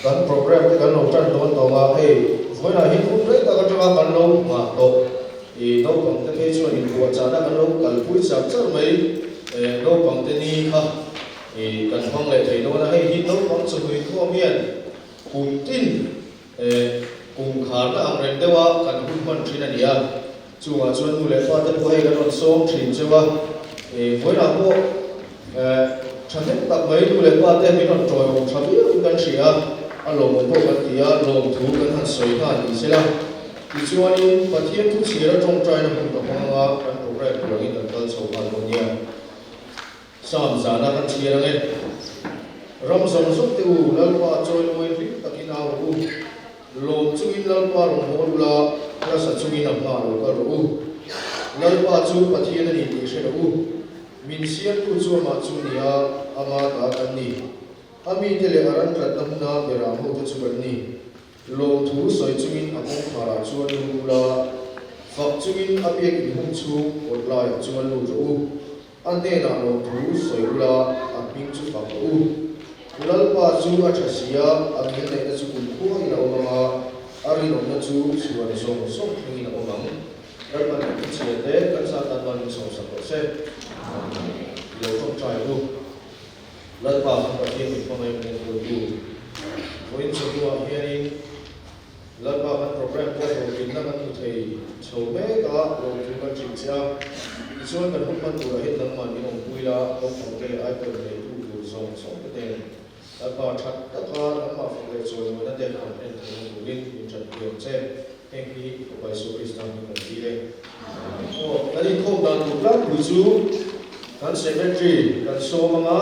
Kan program te kan lo tan dawn tawh a, hei vawiinah hian hun rei tak atanga kan lo nghah tawh i naupang te phei chuan inpuahchahna kan lo kalpui char char mai naupang te ni kha i kan hmang leh thei dawn a, hei hi naupang chawhmui khawm hian kum tin kum kharna ang reng deuha kan hun hman thin a ni a, chungah chuan nu leh pa te pawh hei kan rawn sawm thin cheu a, vawiinah pawh Thahnem tak mai nu leh pa te min rawn tawiawm tha viauin kan hria a, a lawmawm pawh kan ti a, lawmthu kan han sawi nghal ni sela. Tichuanin Pathian thu chhira tawngtaina hun ka hmang anga kan program tur angin kan kal chho nghal dawn nia. Psalm zana kan chhiar ang e. Ram zawng zawng te u, Lalpa chawimawiin hlim takin au rawh u. Lawm chungin Lalpa rawn hawl ula, nasa chungin a hma lo kal rawh u. Lalpa chu Pathian a ni tih hre rawh u. Min siamtu chu amah chu ni a, ama ta kan ni. A mite leh a ran tlatna hmuna berah hote chu kan ni. Lawmthu sawi chungin a kawngkharah chuan lut ula, fak chungin a biak inhung chhung awt laiah chuan lut rawh u. A hnenah lawmthu sawi ula, a hming chu fak rawh u. Lalpa chu a tha si a, a ngilneihna chu kumkhuain a awm ang a, a rinawmna chu chhuan zawng zawng thlengin a awm ang. Lalpan kan inchhiar te kan zat tan mal min sawmsak rawh se. Amen. I lo tawngtai u. Lalpa kan Pathian min hmangaih min enkawl tu. Vawiin chawhnuah hianin Lalpa kan program pawh hlawhtlinna kan hmu thei chho mek a, lawmthu kan hrilh che a. Tichuan kan hun hman turah hian nangmah min awmpui la, naupang te leh aipawn neitu tur zawng zawng te nen Lalpa that taka nangmah fak leh chawimuana te kan en theihna turin min tanpui ang che. Heng hi i Fapa Isua Krista hming kan dil e. Aw, kan inkhawm dan tur tlangpui chu kan Secretary kan sawm ang a,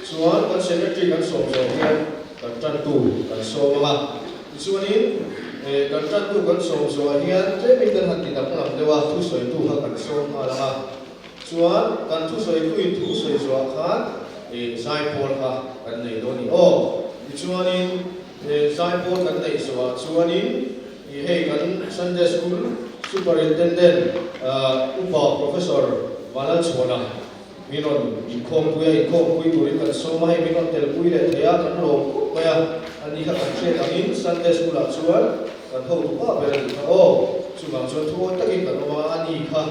chuan kan Secretary kan sawm zawh hian kan tantu kan sawm ang a. Tichuanin kan tantu kan sawm zawhah hian tlemin kan han ti danglam deuh a, thusawitu kha kan sawm nghal ang a. Chuan kan thusawituin thu sawi zawhah khan zaipawl kha kan nei dawn a ni aw. Tichuanin He zaipawl kan neih zawhah chuanin ih hei kan Sunday School Superintendent Upa Professor Vanlalchhuana min rawn inkhawmpui a, inkhawmpui turin kan sawm a, hei min rawn telpui leh thei a, kan lawm khawp mai a, ani kha kan hriat angin Sunday School ah chuan kan hotu pa ber a nih kha aw, chuvang chuan thuawi takin kan awm a, ani kha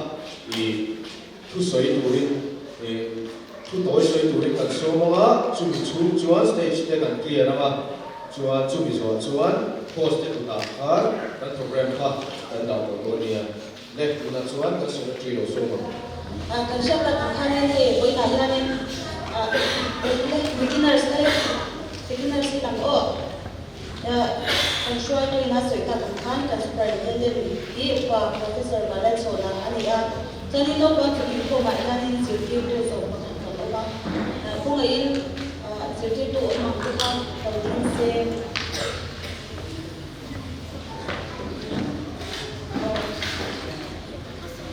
ih Thusawi turin ih thu tawi sawi turin kan sawm ang a, chumi chhung chuan stage te kan clear ang a, chuan chumi zawh chuan host te kutah khan kan program kha kan dah tawh dawn nia. Le, tunah chuan kan secretary lo sawm ang. Kan hriat tak ang khanin hei vawiinah hianin beginners te beginners hi lang aw. Kan hruaituin a sawi tak ang khan kan superintendent hi Upa Professor Vanlalchhawna a ni a, chuanin naupang chu inkhawmah hianin zirtirtu zawm pakhat kan awm a, khawngaihin zirtirtu awm ang te kha lo ding se.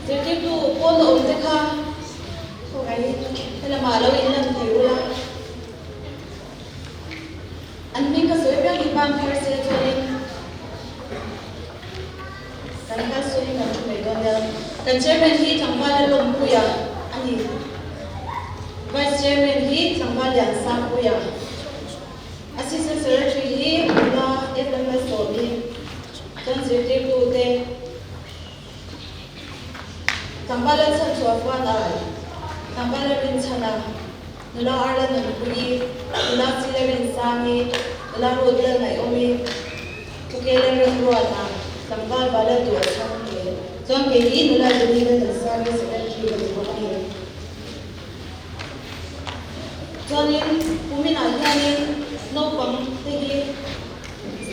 Zirtirtu pawn a awm te kha khawngaihin helamah lo inlan thei ula. An hming ka sawi piang hi bang thar se chuanin kan kal sawi kan thu mai dawn nia. Kan chairman hi Tlangval Lalawmpuia a ni. Vice chairman hi Tlangval Liansangpuia. Assistant secretary hi Nula Evelyn Malsawmi. Chuan zirtirtute Tlangval Lalchhanchhuah Fuan-ai, Tlangval Lalrinchhana. Nula Arla Nunpuii, Nula Sile Rinsangi, Nula Ruth Lalngaihawmi, Thukele Remruata, Tlangval Vala Duh a chhang hle. Chuan kei hi Nula Jenny Lalnunsangi Secretary ka ni bawk a ni. Chuanin kuminah hianin naupang te hi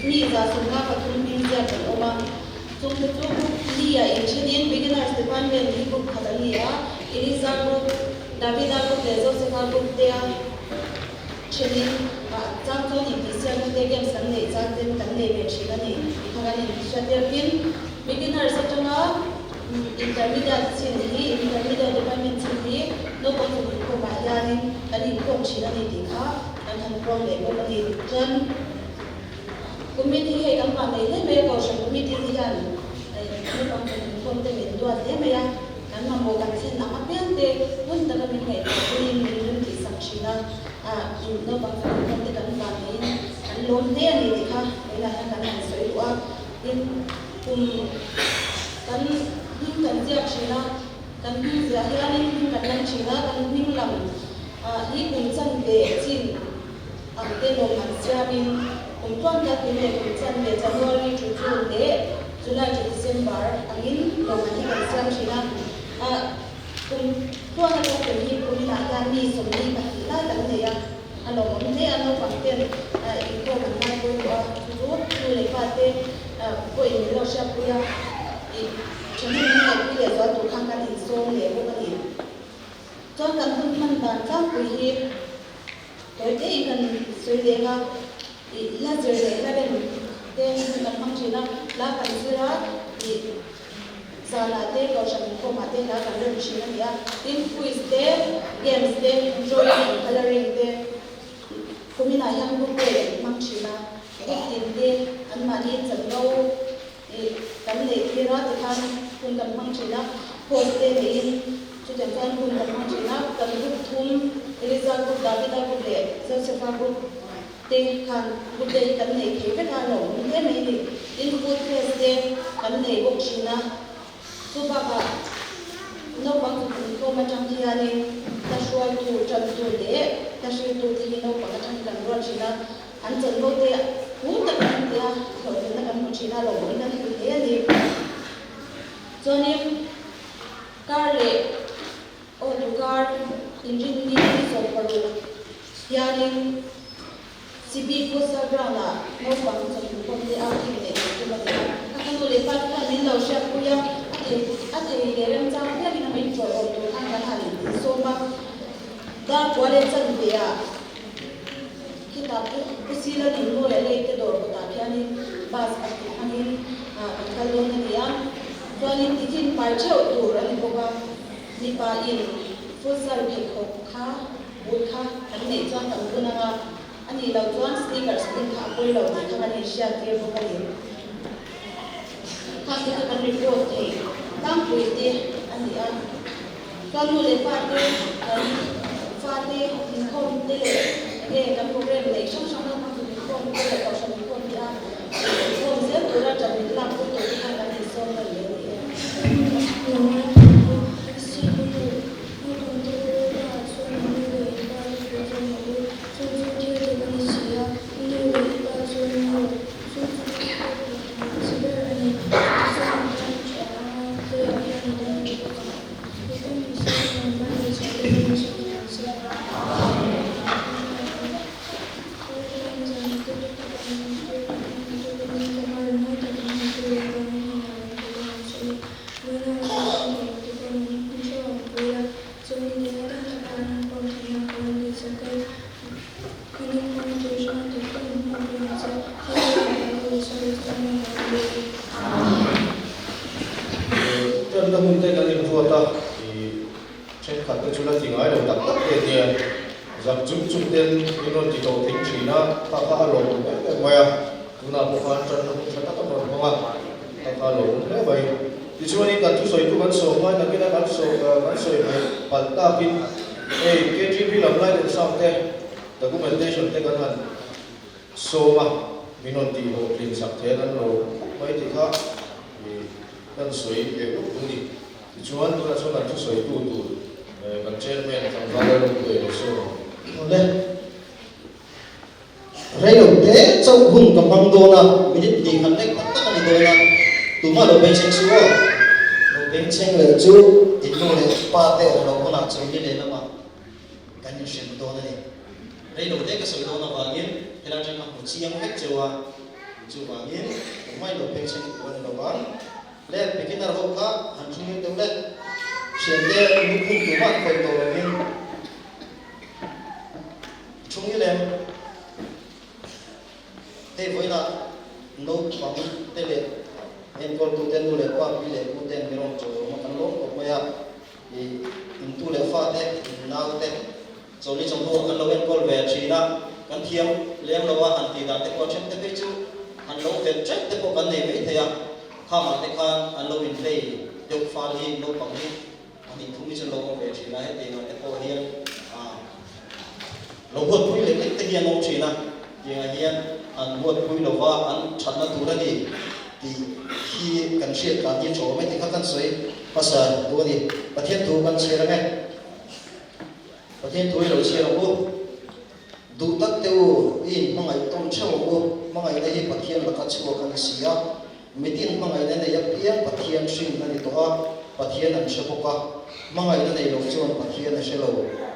mi 73 hming ziak kan awm a, chungte chu group li ah inthenin Beginners Department hi group khat an ni a, Eliza group, Davida group leh Josepha group te a thenin ah chang chuan intihsiakna te games kan neih chang ten kan nei ve thin a ni tih kha kan inhria tir. Tin, beginners atanga intermediate chin hi intermediate department chin hi naupang chung inkhawmah hianin kan inkhawm thin a ni tih kha kan han puang leh bawk a ni. Chuan kumin hi hei kan vah nei hle mai a, Kohhran committee te hian naupang chung inkhawm te min duat hle mai a. Kan mamawh kan thlen ang apiang te hun taka min ngaihtuah puiin min rem tih sak thin a, naupang chu kan te kan van neiin kan lawm hle a ni tih kha vawiinah hian kan han sawi duh a. Tin, kum kan hming kan ziak thin a, kan hming ziah hianin hming kan lam thin a, kan hming lam hi kum chanve chin ang te lawm an siamin kum tluan tak tum leh kum chanve January to June leh July to December angin lawm an hi kan siam thin a. Kum tluan atang tum hi kuminah hian mi 42 lai kan nei a, a lawmawm hle a, naupang ten inkhawm an ngai pawimawh a, chu chu nu leh pa te pawhin min lo hriatpui a, ih thahnem min ngaihpui leh zual tur khan kan insawm leh bawk a ni. Chuan kan hun hman dan tlangpui hi tawi tein kan sawi leng a, ih hla zir leh hla rem te hun kan hmang thin a, hla kan zir a, ih zanah te kohhran inkhawmah te hla kan rem thin a ni a, tin quiz te, games te, drawing and colouring te kuminah hian group play an hmang thin a, group tin te anmahni chanvo Ih, kan neih tir a tikhan hun kan hmang thin a, post te neiin chutiang chuan hun kan hmang thin a, kan group thum Eliza group, Davida group leh Josepha group te khan group te hi kan nei thei vek a, lo awm hle mai a ni. Tin, food fest te kan nei bawk thin a, chu bakah naupang chu inkhawm atang hianin hla hruaitu, tantu leh hla hriltu te hi naupang atang hi kan ruat thin a. An chanvo te phur tak an ti a, hlawhtlinna kan hmu thin a, lawmawm kan hmu hle a ni. Chuanin car leh auto car inrinni 16 hianin Sibi Futsal Ground ah naupang chawhnu pawm te outing neih tur tum a ni a. A ka nu leh pa te khan min lo hriatpui a, a thei a thei leh remchang piangin a min ṭawih awm tur khan kan han insawm a, dar kua leh chanve ah Khitah Pu Sila Nunmawia lei te dawr kawtah khianin bus pahnih hmangin kan kal dawn a ni a, chuanin tiffin pai theuh tur a ni bawk a, mipa in futsal pheikhawk kha boot kha kan neih chuan kan bun ang a, a nih loh chuan sneakers bun kha a pawi lo tih kha kan inhriat tir bawk a ni. Khang te kha kan report thei tlangpui te a ni a. Chuan nu leh pa te kan fate inkhawm te leh enge kan program neih hrang hrang naupang chu inkhawm te leh kohhran inkhawm te a inkhawm zel tura ṭan lak pui tur te khan kan insawn nawn leh a ni e. Tanna hun te kan inruat a, i thenkhat te chu la ti ngai lo tak tak te nia, zak chung chung ten min rawn ti tawh thing thin a, kha kha a lawm em em mai a, tunah pawh khan tanna hun tha tak a rawn hmang a, kha kha a lawm hle mai. Tichuanin kan thusawitu kan sawm ngai takin a kan sawm kan sawi mai palh takin hei KTP lam light and sound te documentation te kan han Sawma min rawn tih hlawhtlin sak thei an lo khawp mai tih kha kan sawi leh uk duh ni. Tichuan tunah chuan kan thusawitu tur kan chairman tlangval Lalawmpuia lo sawi ang. Awle, reilo te chauh hun ka hmang dawn a, minute hnih khat lek tak tak a ni dawn a, tumah lo bengchheng suh aw. Lo bengchheng leh chu in nu leh pa te awm loh hunah chawlhni lehlamah kan inhrem dawn a ni. Reilo te ka sawi dawn avangin helai atang ka hmu chiang vek cheu a, chuvangin engmah ilo phei chhen tur a ni lo vang. Le beginner ho kha han thu ngil deuh le, thiante lukhum tumah an khawih tawh lovin i thu ngil em? Hei vawiinah naupang te leh enkawltute nu leh pa pi leh pu ten min rawn chawi awm a kan lawm khawp mai a, i intu leh fate, in naute, Chawlhni chawhnu kan lo enkawl ve thin a, kan thiam lem lo a, han tih dan te pawh then te phei chu han lo vet tep te pawh kan nei mai thei a, khamah te khan an lo inhlei deuh fal hi naupang hi pahnih thum hi chu an lo awm ve thin a, hetiang ah te pawh hian lo huatpui lek lek te hi an awm thin a. Tiangah hian an huatpui lova an thatna tur a ni tih hi kan hriat tlan hi a tha awm e tih kha kan sawi hmasa duh a ni. Pathian thu kan chhiar ang e. Pathian thu hi lo chhiar ang u. Duh tak teh u, i inhmangaih tawn theuh ang u. Hmangaihna hi Pathian laka chhuak a ni si a. Mitin hmangaihna nei apiang Pathian hrin a ni tawh a, Pathian an hre bawk a. Hmangaihna nei lo chuan Pathian a hre lo,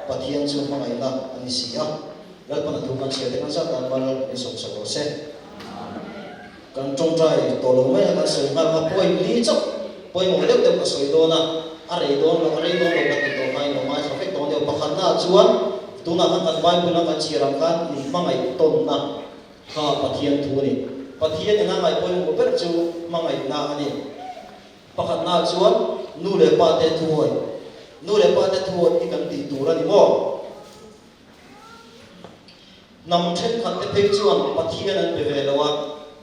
Pathian chu hmangaihna a ni si a. Lalpan a thu kan chhiar te kan zat dan mal min sawm sak rawh se. Kan tawngtai tawh lo mai a, kan sawi nghal a, point li chauh pawimawh deuh deuh ka sawi dawn a, a rei dawn lo, a rei dawn lo ka ti tawh kha in lo ngaithla vek tawh aniau. Pakhatna ah chuan tunah khan kan Bible a kan chhiar ang khan inhmangaih tawnna kha Pathian thu a ni. Pathian in a ngaih pawimawh ber chu hmangaihna a ni. Pakhatna ah chuan nu leh pa te thuawi, nu leh pa te thuawi hi kan tih tur a ni maw? Hnam thenkhat te phei chuan Pathian an be ve lo a,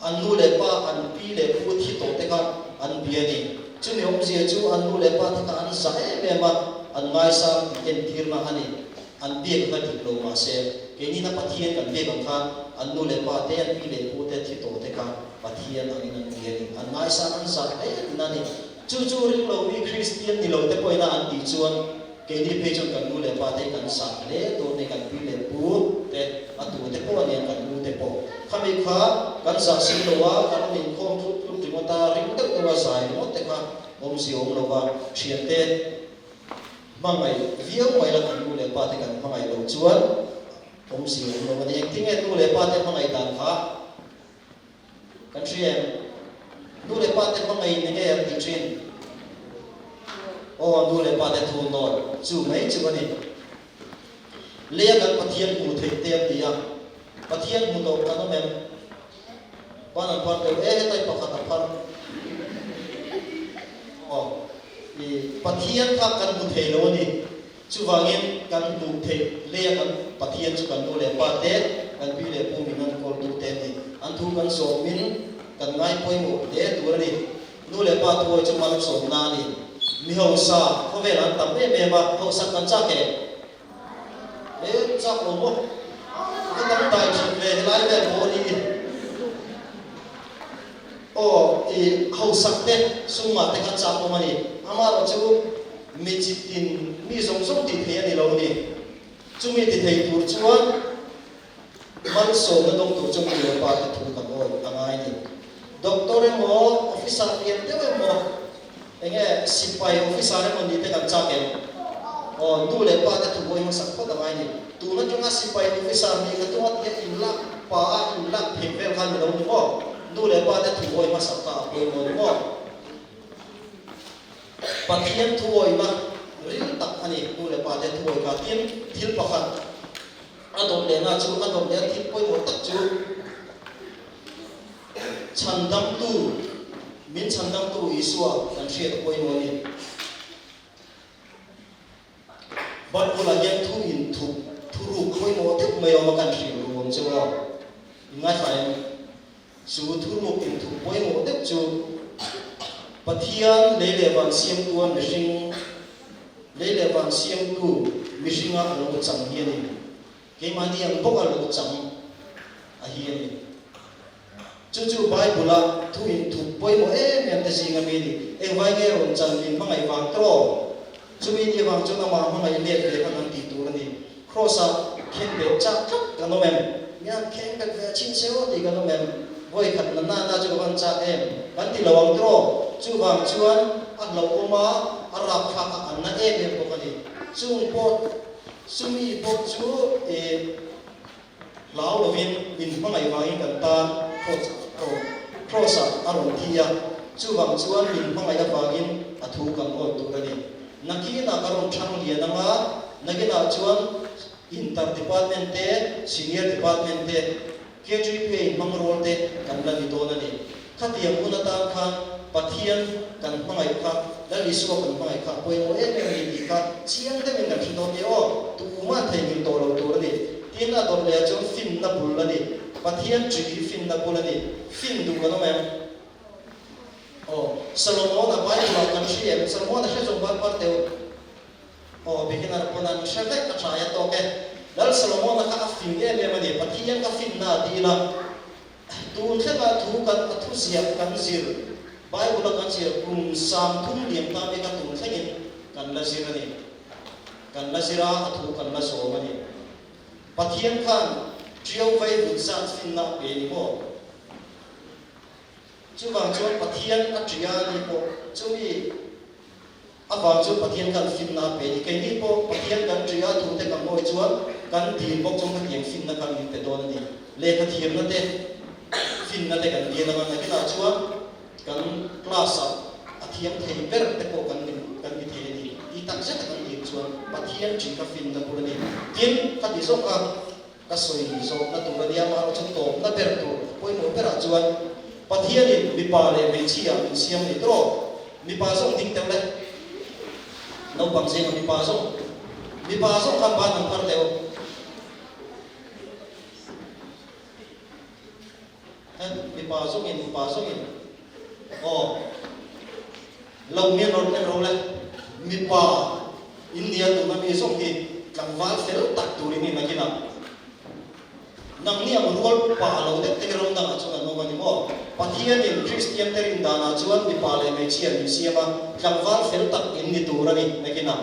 an nu leh pa, an pi leh pu thi tawh te kha an bia a ni. Chumi awmzia chu an nu leh pa te kha an zah em em a, an ngaisang tih entirna a ni. An biak kha dik lo mahse, keinina Pathian kan biak ang khan an nu leh pa te, an pi leh pu te thi tawh te kha Pathian angin an bia a ni. An ngaisang, an zah hle tihna a ni. Chu chu ring lo mi Kristian ni lo te pawhin a an tih chuan keini phei chuan kan nu leh pa te kan zah hle tur ni, kan pi leh pu te, a tu te pawh aniang kan u te pawh. Khami kha kan zah si lo a, kan rawn inkhawm thut thut ringawt a, ring deuh deuh a zai ringawt te kha awmzia awm lo va, thiante hmangaih viau mai la kan nu leh pa te kan hmangaih loh chuan awmzia awm lo a ni. Engtinge nu leh pa te hmangaih dan kha? Kan hria em? Nu leh pa te hmangaih ni ngei an ti thin. Aw, nu leh pa te thu nawn chu mai chu a ni. Leia kan Pathian hmuh theih te an ti a, Pathian hmu tawh kan awm em? Ban an phar deuh e, hetai pakhat a phar. Aw, i Pathian kha kan hmu thei lo a ni. Chuvangin kan hmuh theih leia kan Pathian chu kan nu leh pa te, kan pi leh pu min an kawltu te an ni. An thu kan sawmin kan ngai pawimawh hle tur a ni. Nu leh pa thuawi chu malsawmna a ni. Mi hausa khawvel an tam em em a, hausak kan chak em? E, chak lo maw? Ka tam dai thin ve helai vel pawh hi. Aw, i hausak te, sumah te kha chak awm a ni. Amaherawhchu mi chi tin, mi zawng zawng tih thei a ni lo a ni. Chumi ti thei tur chuan malsawmna dawng tur chu mi leh pa te thu kan awih a ngai a ni. Doctor emaw, officer lian deuh emaw, enge sipai officer emaw ni te kan chak em? Aw, nu leh pa te thu awih hmasak phawt a ngai a ni. Tun atanga sipai officer ni kha tunga tia inlak pa a inlak phek vel kha ni lo ni maw? Nu leh pa te thu awih hmasak kha a pawimawh ni maw? Pathian thu awihna ril tak a ni, nu leh pa te thu awih kha. Tin, thil pakhat a dawt lehna chu, a dawt leh a thil pawimawh tak chu, Chhandamtu, min chhandamtu Isua kan hriat a pawimawh a ni. Bible-ah hian thu inthup, thuruk pawimawh deuh mai a awm a, kan hrilh ru ang che u a, in ngaithla em? Chu thuruk inthup pawimawh deuh chu Pathian lei leh van siamtua mihring, lei leh van siamtu mihringa a lo chang hi a ni. Keimahni ang bawk a lo chang a hi a ni. Chu chu Bible-a thu inthup pawimawh em em te zinga mi a ni. Engvai nge rawn chan min hmangaih vang tawh? Chumi ni avang chuan amah hmangaih let ve kha kan tih tur a ni. Kraws-ah khen beh chak tlat kan awm em? Nia, khen bet ve a chhin se aw tih kan awm em? Vawi khat na na na chu ka van chak em? Kan ti lo ang tawh. Chuvang chuan a hlauhawm a, a rapthlak a, an na em em bawk a ni. Chung pawh, chumi pawh chu i. Hlau lovin min hmangaih vangin kan tan Kraws-ah a rawn thi a, chuvang chuan min hmangaih avangin a thu kan awih tur a ni. Nakinah ka rawn thlang lian ang a, nakinah chuan Inter Department te, Senior Department te, KGP hmang rawl te kan la ni dawn a ni. Khatiang hun atan khan Pathian kan hmangaih kha, Lal Isua kan hmangaih kha a pawimawh em em a ni tih kha chiang deuhin kan hre dawn nia aw, tumah theihnghilh tawh lo tur a ni. Tin, a dawt leh ah chuan finna bul a ni. Pathian ṭih hi finna bul a ni. Fin duh kan awm em? Aw, Solomon-a Bible-ah kan hria em? Solomon-a hre zawng bar bar teuh. Aw, beginner pawn an hre vek a tha e, tawk e. Lal Solomona kha a fing em em a ni, Pathian ka finna a ti ila, tun thlenga thu kan a thuziah kan zir, Bible a kan zir kum 30 liam ta mek a tun thlengin kan la zir a ni. Kan la zir a, a thu kan la zawm a ni. Pathian khan Ṭiau vai vut zat finna a pe ni maw? Chuvang chuan Pathian a ṭia a ni pawh chumi avang chuan Pathian khan finna a pe a ni. Keini pawh Pathian kan ṭia a thute kan ngawi chuan kan dil bawk chuan khatiang finna khan min pe dawn a ni. Lehkha thiamna te, finna te kan dil anga nakinah chuan kan class ah a thiam thei ber te pawh kan ni kan ni thei a ni. Tih tak zeta kan dil chuan Pathian ṭi kha finna bul a ni. Tin, khati zawk kha Ka sawi zawhna tur a nia, amaherawh chu tawpna ber tur pawimawh berah chuan Pathianin mipa leh hmeichhia min siam a ni tawh. Mipa zawng ding teuh le. Naupang zinga mipa zawng, mipa zawng khan ban an phar teuh. Mipa zawngin, mipa zawngin, aw, lo mian rawn en ro le. Mipa India tuna mi zawng hi tlangval fel tak turin in a kin a. Nangni ang rual pa lo deuh te hi ram dangah chuan an awm a ni maw? Pathianin Kristian te rin danah chuan mipa leh hmeichhia min siam a, tlangval fel tak in ni tur a ni, na kin a.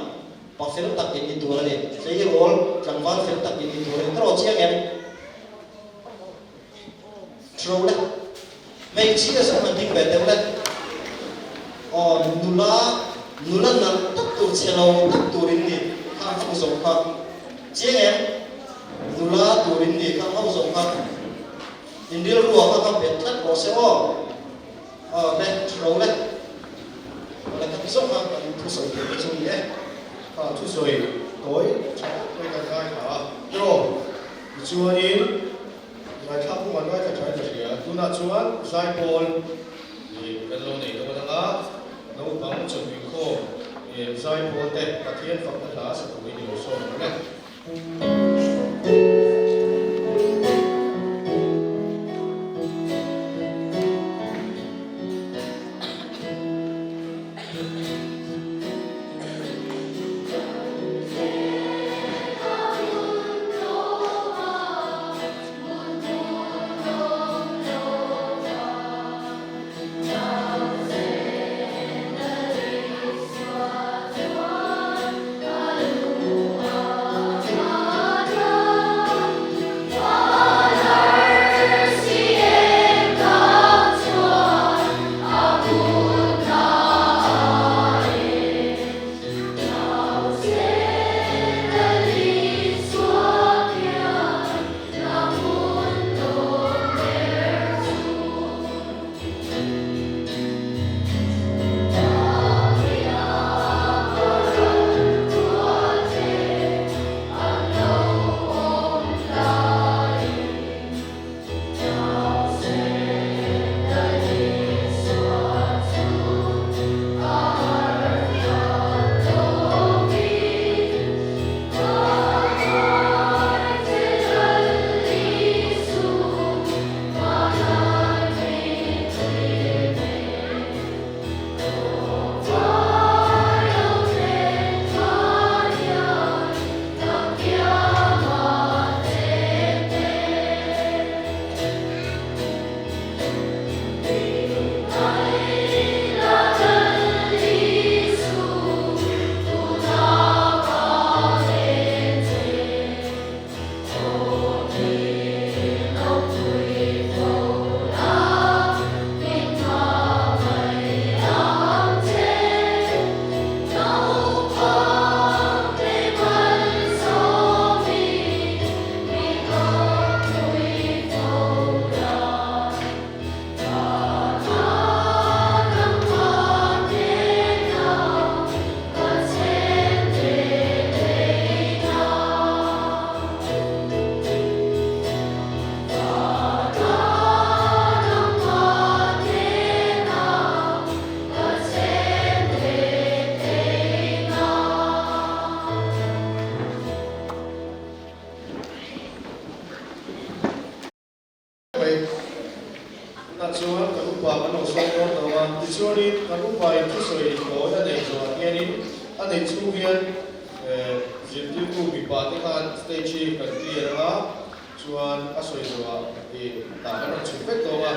Pa fel tak in ni tur a ni. Tleirawl tlangval fel tak in ni tur a ni. Ka rawh chiang em? Thro le. Hmeichhia zawng han ding ve deuh le. Aw nula, nula nalh tak tur chhe lo tak tur in ni khang ho zawng kha. Chiang em? Nula tur in ni khang ho zawng kha. In rilrua kha ka bet tlat rawh se aw. Aw le, thro le. Aw le, ka ti zawk kha kan thusawi tur te chu ni e. Kha thusawi tawi tha tak mai kan ngaithla a. Thro, tichuanin. Ngaithla pawh an ngaithla thain ka hria. Tunah chuan zaipawl ih kan lo nei dawn anga naupang chawhmih khawm ih zaipawl te Pathian fakna hla sa turin i lo sawm ang e. Mai. Tunah chuan kan upa kan lo sawm dawn tawh a, tichuanin kan upa in thusawi tawi a neih zawhah hianin a neih chhung hian. Zirtirtu mipa te khan stage hi kan clear anga chuan a sawi zawhah i tah kan rawn chhuk vek tawng a,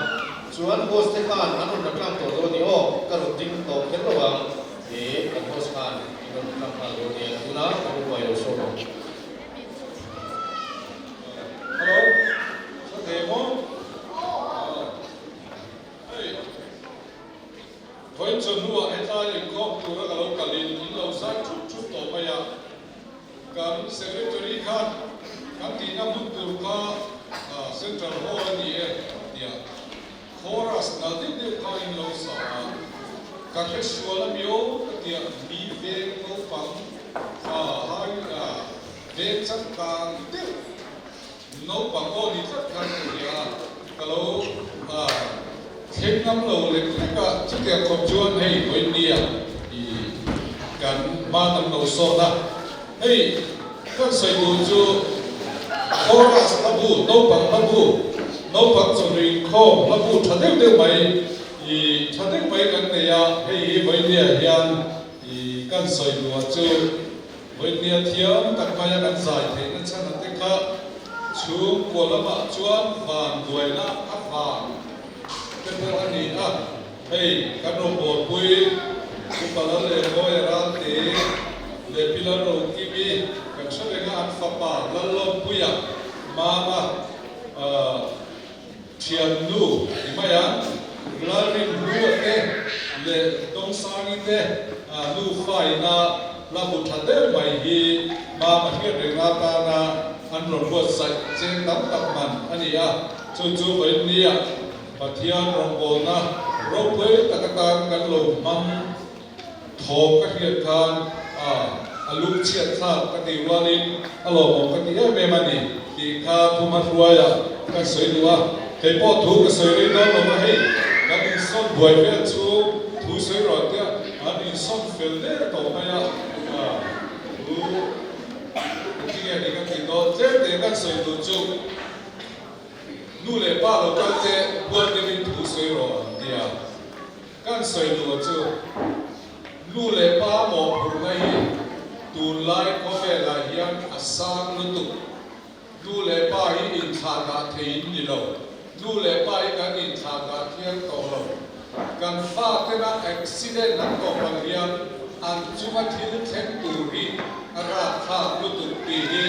chuan host te khan an rawn la tlang tawh dawn ni aw, ka rawn ding tawh kher lo ang i kan host khan in rawn tlang nghal dawn nia, tunah kan upai lo sawm ang. Hello, sa thei maw? Hei. Vawiin chawhnuah hetlai inkhawm tura ka lo kalin in lo zai thup thup tawh mai a, kan Secretary khan kan tihna hmun tur kha Central Hall a ni e tia Chorus nal deuh deuh kha in lo sa a, ka hre sual a miau ka tia mi veng naupang hai veng changkang deuh Naupang aw ni tlat khan ka hria a, ka lo thleng ngam lo lek lek a, chutiang khawp chuan hei vawinia i kan hma kan lo sawn a, hei kan sawi tur chu chorus hla bu, naupang hla bu, naupang chawhnu inkhawm hla bu tha deuh deuh mai i tha deuh mai kan nei a, hei hi vawinia hian i kan sawi duh chu. Vawinia thiam tak maia kan zai theihna chhan a te kha chhungkua lamah chuan van buaina a vang te pawh a ni a, hei kan rawngbawlpui Upa Lal leh Mawia Ralte leh Pi Lal Rokimi kan hre reng a, an fapa Lallawmpuia Mama Thiannu ni mai a, Lalrinhlua te leh Dawngsangi te nu faina la hmu tha deuh mai hi Mama hriat reng atana an rawn buatsaih cheng tam tak man a ni a, chu chu vawiinnia Pathian rawngbawlna ropui tak atan kan lo hmang thawm ka hriat khan a lungchhiat thlak ka tih rualin a lawmawm ka ti em em a ni tih kha thuma hruaia kan sawi duh a, kei pawh thu ka sawi rei dawn lo va, hei kan insawn buai vel chu thu sawi rawh tia an insawn fel der tawh mai a, thu engtinge ni ka tih dawn tlem te kan sawi duh chu. Nu leh pa lo kal te hual deuhin thu sawi rawh an ti a, kan sawi duh chu nu leh pa mawhphurhna hi tunlai khawvelah hian a sang lutuk. Nu leh pa hi inthlah dah thei in ni lo, nu leh pa hi kan inthlah dah thiang tawh lo. Kan fatena accident an tawh ang hian an chunga thil thleng tur hi a rakthlak lutuk tih hi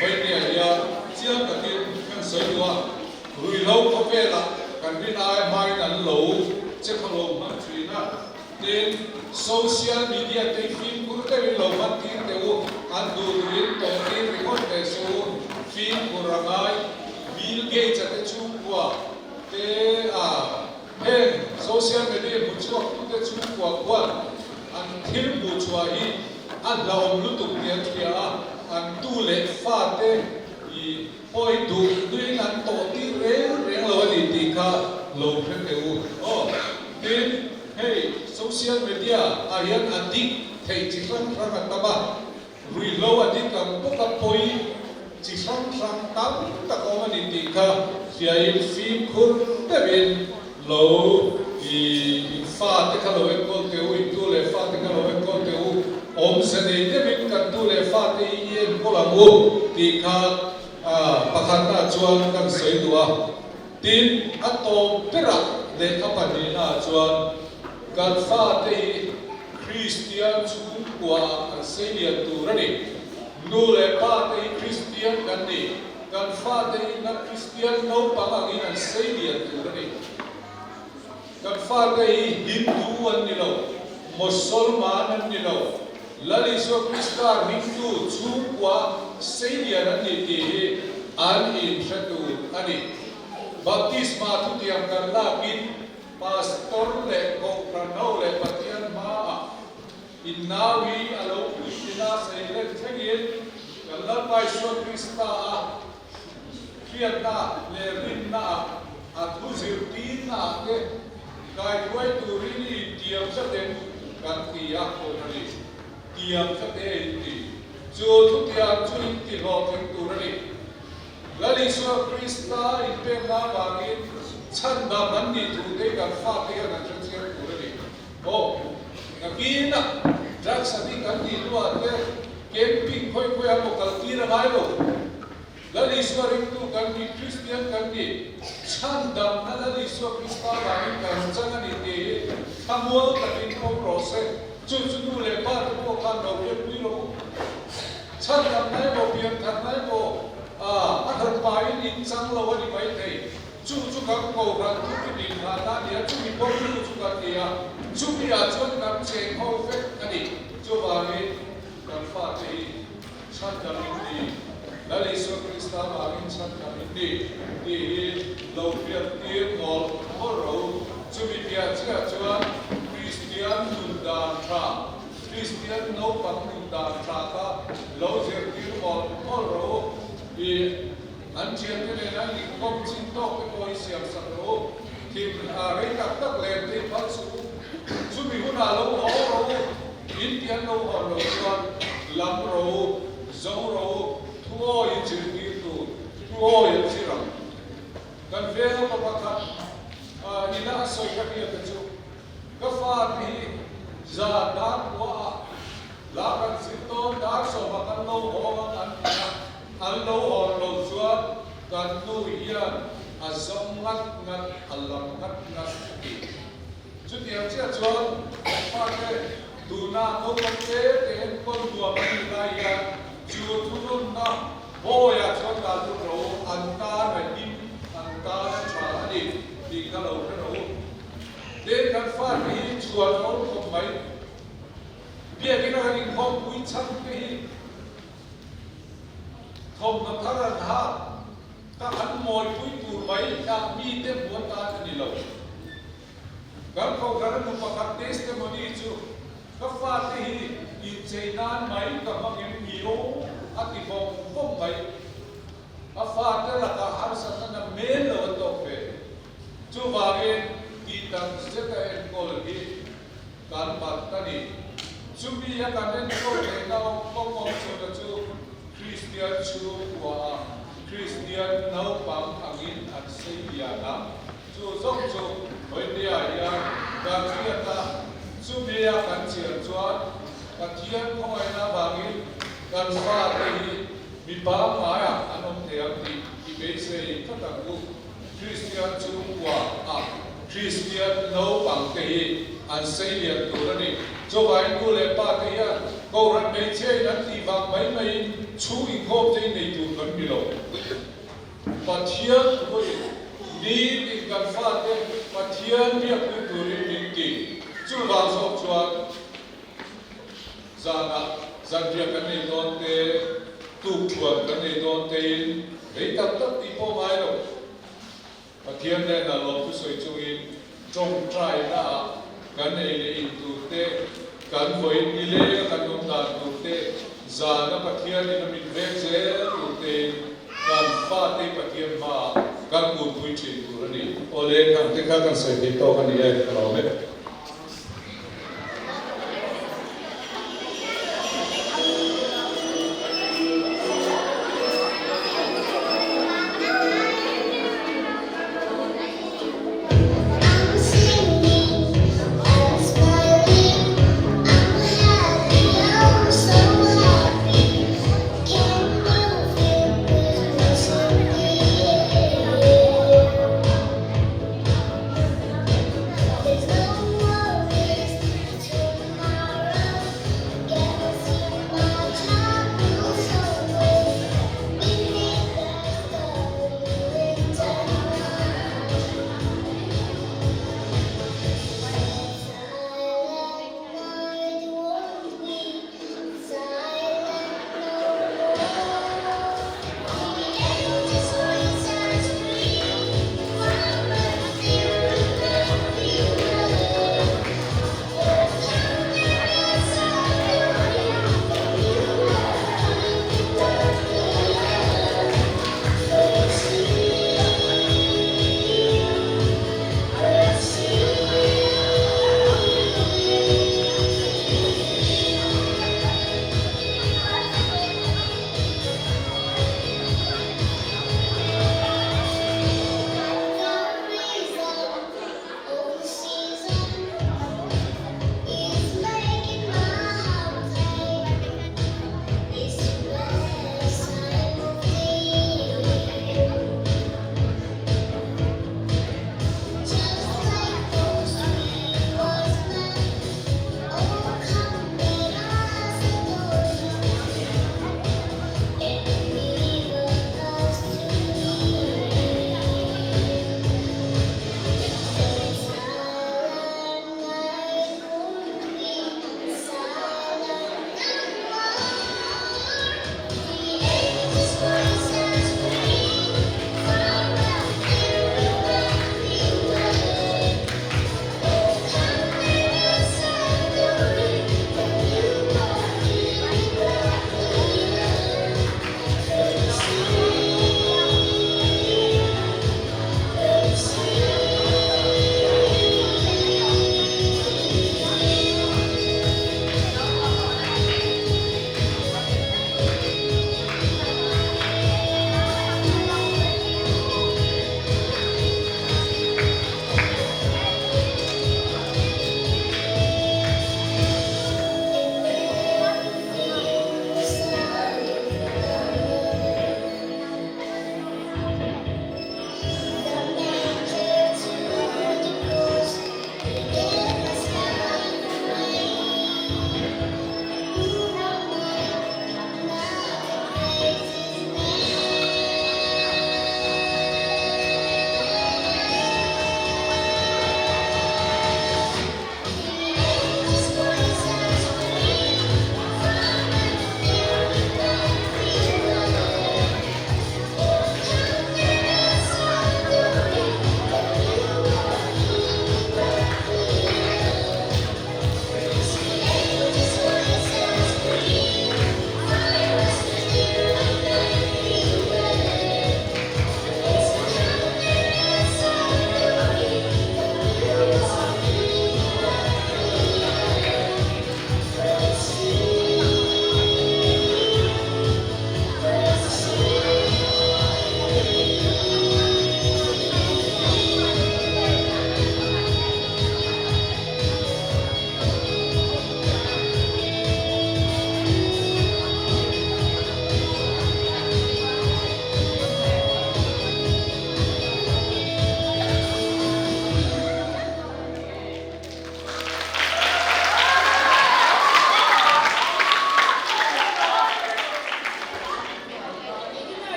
vawinia hian chiang takin kan sawi duh a, ruihhlo khawvelah kan rin ai hmain an lo che khawlo hman thin a, tin social media te hi fimkhur deuhin lo hman tir teh u, an duh duhin tawh tir ringawt teh suh u, fimkhur a ngai Bill Gates-a te chhungkua te a. Heng social media hmu chhuak tute chhungkua khuan an thil hmuh chhuah hi a hlauhawm lutuk tih an hria a, an tu leh fate i pawi duh duhin an tawh tir reng reng lo a ni tih kha lo hre teh u aw. Tin, hei social media ah hian a dik theih chi hrang hrang a tam a, Ruihhlo a dik ang bawk a pawi chi hrang hrang tam tak a awm a ni tih kha hriain fimkhur deuhin lo i in fate kha lo enkawl teh u, in tu leh fate kha lo enkawl teh u, awmze nei deuhin kan tu leh fate hi i enkawl ang u tih kha pakhatnaah chuan kan sawi duh a. Tin, a tawp berah leh a pahnihnaah chuan kan fate hi Kristian chhungkuaah an seilian tur a ni. Nu leh pa te hi Kristian kan ni. Kan fate hi na Kristian naupang angin an seilian tur a ni. Kan fate hi Hindu an ni lo, Mosolman an ni lo, Lal Isua Krista ringtu chhungkua seilian an ni tih hi an inhre tur a ni. Baptisma thutiang kan lakin Pastor leh Kohhran ho leh Pathian hmaah innau hi a lo puitlin a, seilen thlengin kan Lalpa Isua Krista a hriatna leh rinnaah a thu zirtirnaah te kaihruai turin i intiam tlaten kan ti a, Kohhranin tiam tlate a inti. Chu thutiam chu inti hlawhtling tur a ni. Lal Isua Krista inpekna avangin chhandam an nih thu te hi kan fate hian an hre chiang tur a ni. Aw, nakinah drugs addict an nih hnuah te. Camping khawi khawi a maw kal tir a ngai lo. Lal Isua ringtu kan ni, Kristian kan ni, chhandamna Lal Isua Krista vangin kan chang a ni tih hi thlamual takin awm rawh se. Chu chu nu leh pa te pawh khan lo hriatpui rawh u. Chhandamna emaw piantharna emaw a hranpain in chang lo a ni maithei. Chu chu kan kohhran thu ki din nghahna a ni a, chumi pawmtu chu kan ni a, chumi ah chuan kan cheng ho vek a ni. Chuvangin kan fate hi chhandam in ni, Lal Isua Krista vangin chhandam in ni tih hi lo hriat tir mawlh mawlh rawh u. Chumi piah chiah chuan Kristian nun dan tha, Kristian naupang nun dan tha kha lo zirtir mawlh mawlh rawh u. I An thiante nen an inkawm chin tawk te pawh hi siam sak rawh u. Thim rei tak tak len te hi phal suh u. Chumi hunah lo haw rawh u. In ti an lo hawn loh chuan lam rawh u, zo rawh u, thu awi in zirtir tur, thu awi an zir ang. Kan venga pa pakhat ina a sawi ka hriat te chu, Ka fa te hi zan dar kua ah la kan zir dawn, dar sawmah kan lo haw ang an ti a. An lo hawn lo chuan kan nu hian a zawng ngat ngat, a lam ngat ngat a ti. Chutiang chiah chuan kan fate tuna naupang te te enkawl nuam a nih lai hian chu thununna bawiah chuan dah lut rawh u, an tan a him, an tan a tha a ni tih kha lo hre rawh u. Tin, kan fate hi chhuan awl khawp mai. Biakina kan inkhawmpui chhan te hi Thawmhnaw thar an ha ka an mawipui tur mai kha mite hmu atan a ni lo. Kan kohhran a nu pakhat testimony chu ka fate hi inchei nan mai ka hmangin ni aw a ti vawng vawng mai. A fate lakah harsatna na mel lo a tawk ve. Chuvangin tih tak zeta enkawl hi kan bat a ni. Chumi a kan enkawl theihna kawng awm chhunna chu Kristian chhungkua-ah Kristian naupang angin an sei lian a, chu zawk chu Hawihnia hian kan hriat a, chumi a kan chian chuan Pathian khawngaihna avangin kan fate hi mi pangngai-ah an awm thei ang tih i beisei tlat ang u. Kristian chhungkua-ah Kristian naupangte hi an sei lian tur a ni. Chuvangin nu leh pa te hian Kohhran hmeichhia in an tih vang mai maiin chhung inkhawm te hi nei tur kan ni lo. Pathian thuin nitin kan fate Pathian biakpui turin min ti. Chuvang zawk chuan zanah zanriah kan nei dawn te, tukthuan kan nei dawn tein rei tak tak tih pawh ngai lo. Pathian hnenah lawmthu sawi chungin tawngtaina ah kan ei leh in tur te, kan vawiin ni leng a kan awm dan tur te, zana Pathian in a min veng zel tur tein kan fate Pathian hmaah kan kunpui thin tur a ni. Awle, khang te kha kan sawi theih tawk a ni e, ka lawm e.